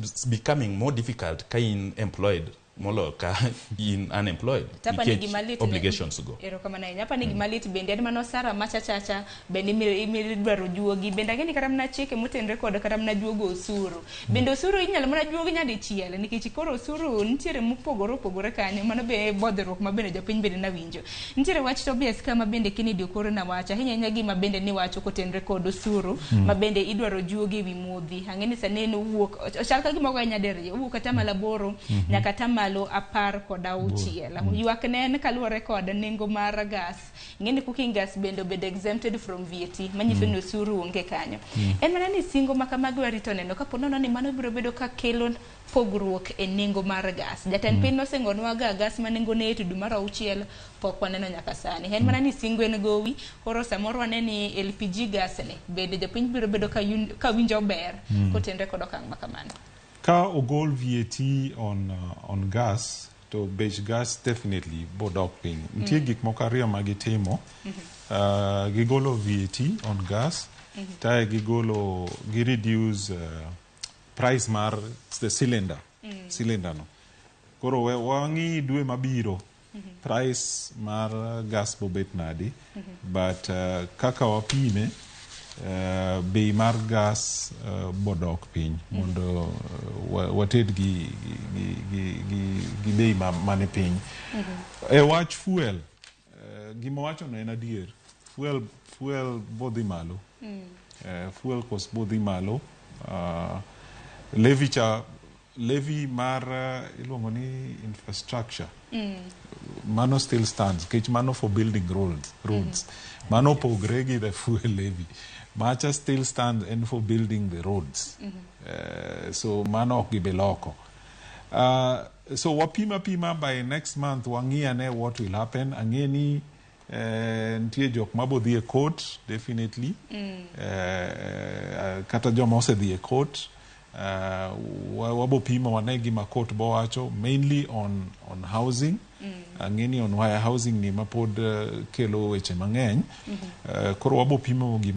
It's becoming more difficult ka in employed moloyo ka in unemployed Tapa ni nikech gima lit ne- obligations go. Erokamano ahinya. Apa ni gima lit bende en mana osara machachacha bende idwaro juogi. Bende ang'e ni kata mana chike motenore kod kata mana juogo osuru. Bende osuru inyalo mana juogi nyadichiel nikech koro osuru nitiere mopogore opogore kanyo. Mano be e bodhruok ma bende jopiny bende nawinjo. Nitiere wach Tobias ka ma bende Kennedy Okoro nawacho ahinya ahinya gima bende niwacho kotenore kod osuru ma bende idwaro juogi ewi modhi. Ang'e ni sani en owuok ochal ka gima ogoye nyadiriyo owuok atamalo 8 nyaka atamalo 16. Ywak ne en kaluwore kod nengo mar gas. Ing'e ni cooking gas bende obedo exempted from VAT manyiso ni osuru onge kanyo. En mana ni singo ma kamagi warito neno kapo nono ni mano biro bedo ka kelo pogruok e nengo mar gas. Jatend piny nosingonwa ga gas ma nengone yot e dwe mar auchiel pok waneno nyaka sani. En mana ni singo en gowi koro samoro wane ni LPG gas ni bende jopiny biro bedo ka, ka winjo ber kotenre kod okang' ma kamano. Ka ogol VAT on gas to bech gas definitely bodok piny. Nitie gik moko ariyo ma gitimo. Gigolo VAT on gas, tae gigolo gi reduce price mar the cylinder, cylinder no. Koro we wang'i dwe mabiro price mar gas bobet nadi, but kaka wapime bei mar gas bodok piny mondo wated gi bei mani piny. E wach fuel, gima wachono en adier. Fuel bodhi malo. Fuel cost bodhi malo. Levy cha levy mar iluongo ni infrastructure mano still stands nikech mano for building roads. Mano opogre gi the fuel levy macha still stands en for building the roads. So mano ok gibi loko. So wapima pima by next month wang'i ane what will happen. Ang'e ni nitie jok mabodhi e court definitely kata joma osedhi e court wabo pimo wane gima court bowacho mainly on housing. Ang'e ni on wire housing ni mapod kelo weche mang'eny. Koro wabo pimo gima